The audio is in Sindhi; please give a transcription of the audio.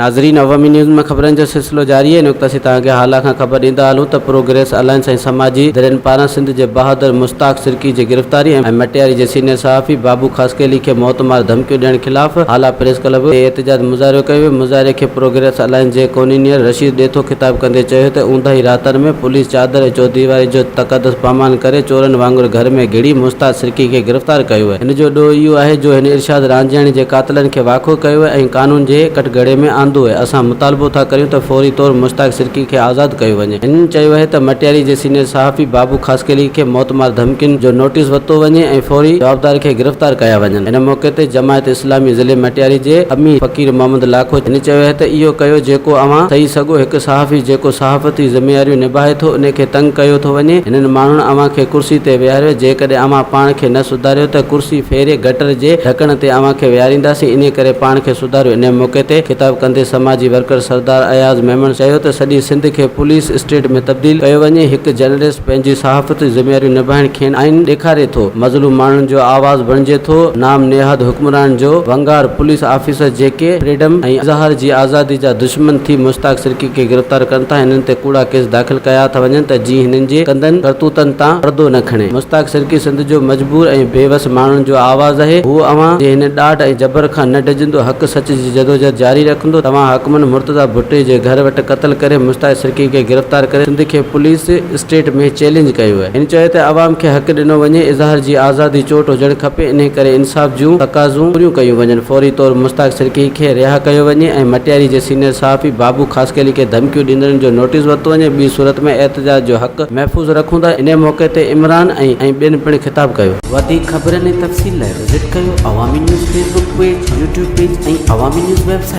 ناظرين عوامي نيوز ۾ خبرن جو سلسلو جاري آهي هن وقت اسين توهان کي هالا کان خبر ڏيندا هلون ته پروگريس الائنس ۽ سماجي ڌرين پاران سنڌ جي بهادر مشتاق سرڪي جي گرفتاري ۽ مٽياري جي سينيئر صحافي بابو خاصخيلي کي موت مار ڌمڪيون ڏيڻ خلاف هالا پريس ڪلب تي احتجاج مظاهرو ڪيو ويو مظاهري کي پروگريس الائنس جي ڪونينيئر رشيد ڏيٿو خطاب ڪندي چيو ته اونداهي راتن ۾ پوليس چادر ۽ چوديواري جو تقدس پامان ڪري چورن وانگر گهر ۾ گهڙي مشتاق سرڪي کي گرفتار ڪيو هن جو ڏوهه اهو آهي جو هن ارشاد رانجهاڻي جي قاتلن کي واکو ڪيو ۽ قانون جي ڪٽگهڙي ۾ آندو آهي. اسان مطالبو ٿا ڪريون ته فوري طور مشتاق سرڪي کي آزاد ڪيو وڃي. هنن چيو آهي ته مٽياري جي سينيئر صحافي بابو خاصخيلي کي موتمار ڌمڪين جو نوٽيس ورتو وڃي ۽ فوري جوابدار کي گرفتار ڪيا وڃن. ان موقعي تي جماعت اسلامي ضلعي مٽياري جي امير فقير محمد لاکو هن چيو آهي ته اهو ڪيو جيڪو اوهان سهي سگهو هڪ صحافي جيڪو صحافتي ذميواريون نڀائي ٿو ان کي تنگ ڪيو ٿو وڃي هنن ماڻهن اوهان کي ڪرسي تي ويهاريو جيڪڏهن اوهان پاڻ کي نه سڌاريو ته ڪرسي ڦيري گٽر جي ڍڪڻ تي اوهان کي ويهارينداسين انهي ڪري پاڻ کي سڌاريو انهي موقعي تي خطاب ڪندي سماجي ورڪر سردار اياز ميمڻ چيو ته سڄي سنڌ کي پوليس اسٽيٽ ۾ تبديل ڪيو وڃي هڪ جرنلسٽ پنهنجي صحافتي ذميواريون نڀائڻ کين آئين ڏيکاري ٿو مظلوم ماڻهن جو آواز بڻجي ٿو نام نهاد حڪمرانن جو ونگار پوليس آفيسر جيڪي فريڊم ۽ اظهار جي آزادي جا دشمن ٿي مشتاق سرڪي کي گرفتار ڪن ٿا هنن تي ڪوڙا ڪيس داخل ڪيا ٿا وڃن ته جيئن هنن جي ڪندن ڪرتوتن تان پردو نه کڻي. مشتاق سرڪي سنڌ جو مجبور ۽ بي وس ماڻهن جو آواز آهي. هو اوهان جي هن ڏاڍ ۽ جبر کان نه ڊڄندو حق سچ جي جدوجهد جاري رکندو. توهان حاڪمن مرتضيٰ ڀٽي جي گهر وٽ قتل ڪري مشتاق سرڪي کي گرفتار ڪري سنڌ کي پوليس اسٽيٽ ۾ چئلينج ڪيو آهي. هن چيو ته عوام کي حق ڏنو وڃي، اظهار جي آزادي چوٽ هجڻ کپي انهي ڪري انصاف جون تقاضون پوريون ڪيون وڃن. فوري طور مشتاق سرڪي کي رها ڪيو وڃي ۽ مٽياري جي سينيئر صحافي بابو خاصخيلي کي ڌمڪيون ڏيندڙن جو نوٽيس ورتو وڃي ٻي صورت ۾ احتجاج جو حق محفوظ رکون ٿا انهي موقعي تي عمران ۽ ۽ ٻين پڻ خطاب ڪيو. وڌيڪ خبرن ۽ تفصيل لاء وزٽ ڪيو Awami news Facebook page, YouTube page ۽ Awami news website.